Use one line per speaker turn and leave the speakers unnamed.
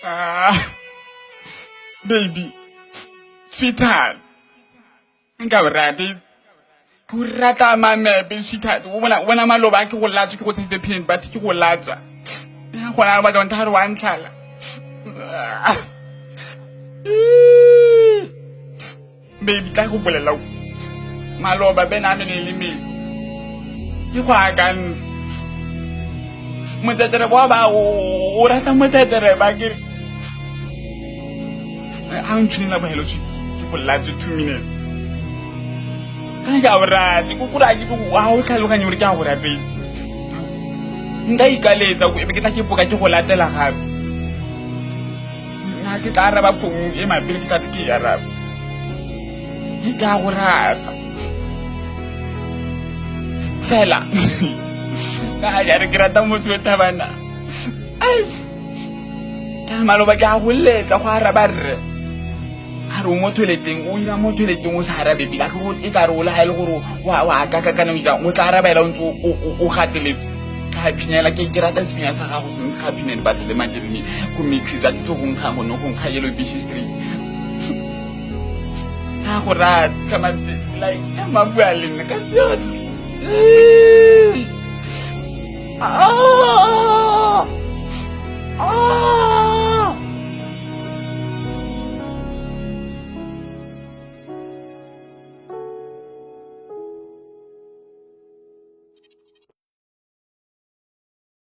Ah, baby, sweetheart, nka o rate. Ke o rata mamepe, sweetheart. O bona maloba a ke go latswa, ke go tsheditse peanut butter, ke go latswa. Ya gona ba batla go wa ntlhala. Ah. Baby, tla go bolela maloba bena a mene le mele. Ke go akantse. Motsetere wa ba o rata motsetere ba ke a ntshunela bogelo ke go latswe 2 minutes. Kana ke a o rate, ko kore a ke ga o tlhaloganye gore ke a go rate. Nka ikaletsa e be ke tla ke boka ke go latela gape. Nna ke tla araba founu e mapele ke tla ke e araba. Ke a go rata. Fela. Ka ja re ke rata motho o thabana. Ka maloba ke a go letsa go araba rre. A re o mo toileteng, o ira mo toileteng o sa arabe pila. Ke go e tla re o le ga e le gore wa kaka kana o ira o tla arabela o ntse o gateletse. Ka phinyela ke rata sephinya sa gago se nkga peanut butter le margarine go mixitswa ke tlo go nkga gone go nkga yellow fish straight. Ka go rata like ka mabua le nna ka Ah! Ah!